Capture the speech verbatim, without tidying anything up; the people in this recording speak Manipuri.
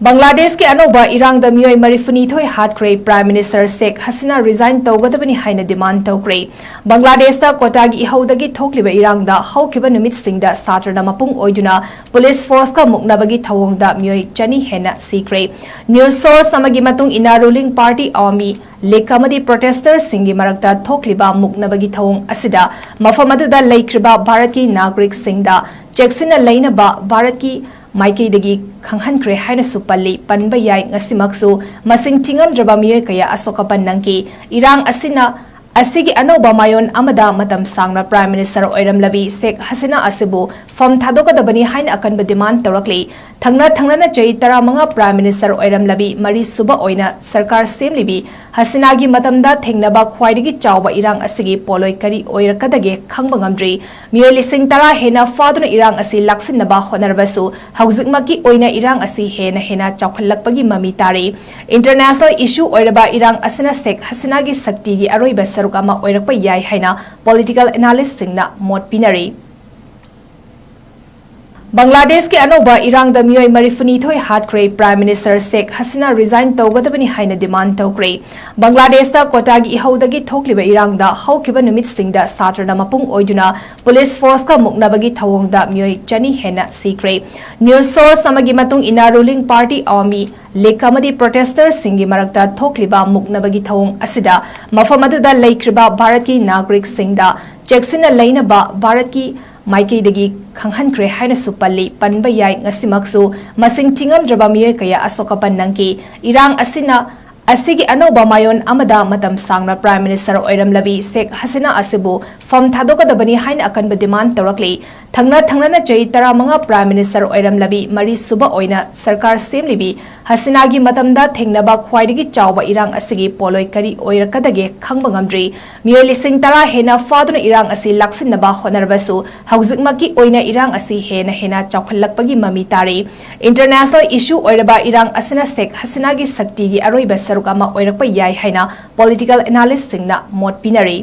ꯕꯪꯒ꯭ꯂꯥꯗꯦꯁꯀꯤ ꯑꯅꯧꯕ ꯏꯔꯥꯡꯗ ꯃꯤꯑꯣꯏ ꯃꯔꯤꯐꯨꯅꯤꯊꯣꯏ ꯍꯥꯠꯈ꯭ꯔꯦ꯫ Prime Minister Sheikh Hasina resign ꯇꯧꯒꯗꯕꯅꯤ ꯍꯥꯏꯅ demand ꯇꯧꯈ꯭ꯔꯦ꯫ ꯕꯪꯒ꯭ꯂꯥꯗꯦꯁꯇ ꯀ꯭ꯋꯥꯇꯥꯒꯤ ꯏꯍꯧꯗꯒꯤ ꯊꯣꯛꯂꯤꯕ ꯏꯔꯥꯡꯗ ꯍꯧꯈꯤꯕ ꯅꯨꯃꯤꯠꯁꯤꯡꯗ ꯁꯥꯇ꯭ꯔꯅ ꯃꯄꯨꯡ ꯑꯣꯏꯗꯨꯅ police forceꯀ ꯃꯨꯛꯅꯕꯒꯤ ꯊꯧꯑꯣꯡꯗ ꯃꯤꯑꯣꯏ ꯆꯅꯤ ꯍꯦꯟꯅ ꯁꯤꯈ꯭ꯔꯦ꯫ News source ꯑꯃꯒꯤ ꯃꯇꯨꯡ ꯏꯟꯅ, ruling party Awami League ꯑꯃꯗꯤ protestersꯁꯤꯡꯒꯤ ꯃꯔꯛꯇ ꯊꯣꯛꯂꯤꯕ ꯃꯨꯛꯅꯕꯒꯤ ꯊꯧꯑꯣꯡ ꯑꯁꯤꯗ ꯃꯐꯝ ꯑꯗꯨꯗ ꯂꯩꯈ꯭ꯔꯤꯕ ꯚꯥꯔꯠꯀꯤ ꯅꯥꯒꯔꯤꯛꯁꯤꯡꯗ ꯆꯦꯛꯁꯤꯟꯅ ꯂꯩꯅꯕ ꯚꯥꯔꯠꯀꯤ ꯃꯥꯏꯀꯩꯗꯒꯤ ꯈꯪꯍꯟꯈ꯭ꯔꯦ ꯍꯥꯏꯅꯁꯨ ꯄꯜꯂꯤ꯫ ꯄꯟꯕ ꯌꯥꯏ, ꯉꯁꯤꯃꯛꯁꯨ ꯃꯁꯤꯡ ꯊꯤꯉꯝꯗ꯭ꯔꯕ ꯃꯤꯑꯣꯏ ꯀꯌꯥ ꯑꯁꯣꯛ ꯑꯄꯟ ꯅꯪꯈꯤ꯫ ꯏꯔꯥꯡ ꯑꯁꯤꯅ, ꯑꯁꯤꯒꯤ ꯑꯅꯧꯕ ꯃꯥꯏꯑꯣꯟ ꯑꯃꯗ ꯃꯇꯝ ꯁꯥꯡꯅ Prime Minister ꯑꯣꯏꯔꯝꯂꯕꯤ ꯁꯦꯈ ꯍꯁꯤꯅꯥ ꯑꯁꯤꯕꯨ ꯐꯝ ꯊꯥꯗꯣꯛꯀꯗꯕꯅꯤ ꯍꯥꯏꯅ ꯑꯀꯟꯕ demand ꯇꯧꯔꯛꯂꯤ꯫ ꯊꯪꯅ ꯊꯪꯅꯅ ꯆꯍꯤ ꯇꯔꯥꯃꯉꯥ Prime Minister ꯑꯣꯏꯔꯝꯂꯕꯤ ꯃꯔꯤꯁꯨꯕ ꯑꯣꯏꯅ ꯁꯔꯀꯥꯔ ꯁꯦꯝꯂꯤꯕꯤ ꯍꯁꯤꯅꯥꯒꯤ ꯃꯇꯝꯗ ꯊꯦꯡꯅꯕ ꯈ꯭ꯋꯥꯏꯗꯒꯤ ꯆꯥꯎꯕ ꯏꯔꯥꯡ ꯑꯁꯤꯒꯤ ꯄꯣꯠꯂꯣꯏ ꯀꯔꯤ ꯑꯣꯏꯔꯛꯀꯗꯒꯦ ꯈꯪꯕ ꯉꯝꯗ꯭ꯔꯤ꯫ ꯃꯤꯑꯣꯏ ꯂꯤꯁꯤꯡ ꯇꯔꯥ ꯍꯦꯟꯅ ꯐꯥꯗꯨꯅ ꯏꯔꯥꯡ ꯑꯁꯤ ꯂꯥꯛꯁꯤꯟꯅꯕ ꯍꯣꯠꯅꯔꯕꯁꯨ, ꯍꯧꯖꯤꯛꯃꯛꯀꯤ ꯑꯣꯏꯅ ꯏꯔꯥꯡ ꯑꯁꯤ ꯍꯦꯟꯅ ꯍꯦꯟꯅ ꯆꯥꯎꯈꯠꯂꯛꯄꯒꯤ ꯃꯃꯤ ꯇꯥꯔꯤ꯫ International issue ꯑꯣꯏꯔꯕ ꯏꯔꯥꯡ ꯑꯁꯤꯅ ꯁꯦꯈ ꯍꯁꯤꯅꯥꯒꯤ ꯁꯛꯇꯤꯒꯤ ꯑꯔꯣꯏꯕ ꯁꯔꯨꯛ ꯑꯃ ꯑꯣꯏꯔꯛꯄ ꯌꯥꯏ ꯍꯥꯏꯅ political analystꯁꯤꯡꯅ ꯃꯣꯠ ꯄꯤꯅꯔꯤ꯫ ꯕꯪꯒ꯭ꯂꯥꯗꯦꯁꯀꯤ ꯑꯅꯧꯕ ꯏꯔꯥꯡꯗ ꯃꯤꯑꯣꯏ ꯃꯔꯤꯐꯨꯅꯤꯊꯣꯏ ꯍꯥꯠꯈ꯭ꯔꯦ꯫ Prime Minister ꯁꯦꯈ ꯍꯁꯤꯅꯥ resign ꯇꯧꯒꯗꯕꯅꯤ ꯍꯥꯏꯅ demand ꯇꯧꯈ꯭ꯔꯦ꯫ ꯕꯪꯒ꯭ꯂꯥꯗꯦꯁꯇ ꯀ꯭ꯋꯥꯇꯥꯒꯤ ꯏꯍꯧꯗꯒꯤ ꯊꯣꯛꯂꯤꯕ ꯏꯔꯥꯡꯗ ꯍꯧꯈꯤꯕ ꯅꯨꯃꯤꯠꯁꯤꯡꯗ ꯁꯥꯇ꯭ꯔꯅ ꯃꯄꯨꯡ ꯑꯣꯏꯗꯨꯅ police forceꯀ ꯃꯨꯛꯅꯕꯒꯤ ꯊꯧꯑꯣꯡꯗ ꯃꯤꯑꯣꯏ ꯆꯅꯤ ꯍꯦꯟꯅ ꯁꯤꯈ꯭ꯔꯦ꯫ News source ꯑꯃꯒꯤ ꯃꯇꯨꯡ ꯏꯟꯅ, ruling party Awami League ꯑꯃꯗꯤ protestersꯁꯤꯡꯒꯤ ꯃꯔꯛꯇ ꯊꯣꯛꯂꯤꯕ ꯃꯨꯛꯅꯕꯒꯤ ꯊꯧꯑꯣꯡ ꯑꯁꯤꯗ ꯃꯐꯝ ꯑꯗꯨꯗ ꯂꯩꯈ꯭ꯔꯤꯕ ꯚꯥꯔꯠꯀꯤ ꯅꯥꯒꯔꯤꯛꯁꯤꯡꯗ ꯆꯦꯛꯁꯤꯟꯅ ꯂꯩꯅꯕ ꯚꯥꯔꯠꯀꯤ ꯃꯥꯏꯀꯩꯗꯒꯤ ꯈꯪꯍꯟꯈ꯭ꯔꯦ ꯍꯥꯏꯅꯁꯨ ꯄꯜꯂꯤ꯫ ꯄꯟꯕ ꯌꯥꯏ, ꯉꯁꯤꯃꯛꯁꯨ ꯃꯁꯤꯡ ꯊꯤꯉꯝꯗ꯭ꯔꯕ ꯃꯤꯑꯣꯏ ꯀꯌꯥ ꯑꯁꯣꯛ ꯑꯄꯟ ꯅꯪꯈꯤ꯫ ꯏꯔꯥꯡ ꯑꯁꯤꯅ, ꯑꯁꯤꯒꯤ ꯑꯅꯧꯕ ꯃꯥꯏꯑꯣꯟ ꯑꯃꯗ ꯃꯇꯝ ꯁꯥꯡꯅ Prime Minister ꯑꯣꯏꯔꯝꯂꯕꯤ ꯁꯦꯈ ꯍꯁꯤꯅꯥ ꯑꯁꯤꯕꯨ ꯐꯝ ꯊꯥꯗꯣꯛꯀꯗꯕꯅꯤ ꯍꯥꯏꯅ ꯑꯀꯟꯕ demand ꯇꯧꯔꯛꯂꯤ꯫ ꯊꯪꯅ ꯊꯪꯅꯅ ꯆꯍꯤ ꯇꯔꯥꯃꯉꯥ Prime Minister ꯑꯣꯏꯔꯝꯂꯕꯤ ꯃꯔꯤꯁꯨꯕ ꯑꯣꯏꯅ ꯁꯔꯀꯥꯔ ꯁꯦꯝꯂꯤꯕꯤ ꯍꯁꯤꯅꯥꯒꯤ ꯃꯇꯝꯗ ꯊꯦꯡꯅꯕ ꯈ꯭ꯋꯥꯏꯗꯒꯤ ꯆꯥꯎꯕ ꯏꯔꯥꯡ ꯑꯁꯤꯒꯤ ꯄꯣꯠꯂꯣꯏ ꯀꯔꯤ ꯑꯣꯏꯔꯛꯀꯗꯒꯦ ꯈꯪꯕ ꯉꯝꯗ꯭ꯔꯤ꯫ ꯃꯤꯑꯣꯏ ꯂꯤꯁꯤꯡ ꯇꯔꯥ ꯍꯦꯟꯅ ꯐꯥꯗꯨꯅ ꯏꯔꯥꯡ ꯑꯁꯤ ꯂꯥꯛꯁꯤꯟꯅꯕ ꯍꯣꯠꯅꯔꯕꯁꯨ, ꯍꯧꯖꯤꯛꯃꯛꯀꯤ ꯑꯣꯏꯅ ꯏꯔꯥꯡ ꯑꯁꯤ ꯍꯦꯟꯅ ꯍꯦꯟꯅ ꯆꯥꯎꯈꯠꯂꯛꯄꯒꯤ ꯃꯃꯤ ꯇꯥꯔꯤ꯫ International issue ꯑꯣꯏꯔꯕ ꯏꯔꯥꯡ ꯑꯁꯤꯅ ꯁꯦꯈ ꯍꯁꯤꯅꯥꯒꯤ ꯁꯛꯇꯤꯒꯤ ꯑꯔꯣꯏꯕ ꯁꯔꯨꯛ ꯑꯃ ꯑꯣꯏꯔꯛꯄ ꯌꯥꯏ ꯍꯥꯏꯅ political analystꯁꯤꯡꯅ ꯃꯣꯠ ꯄꯤꯅꯔꯤ꯫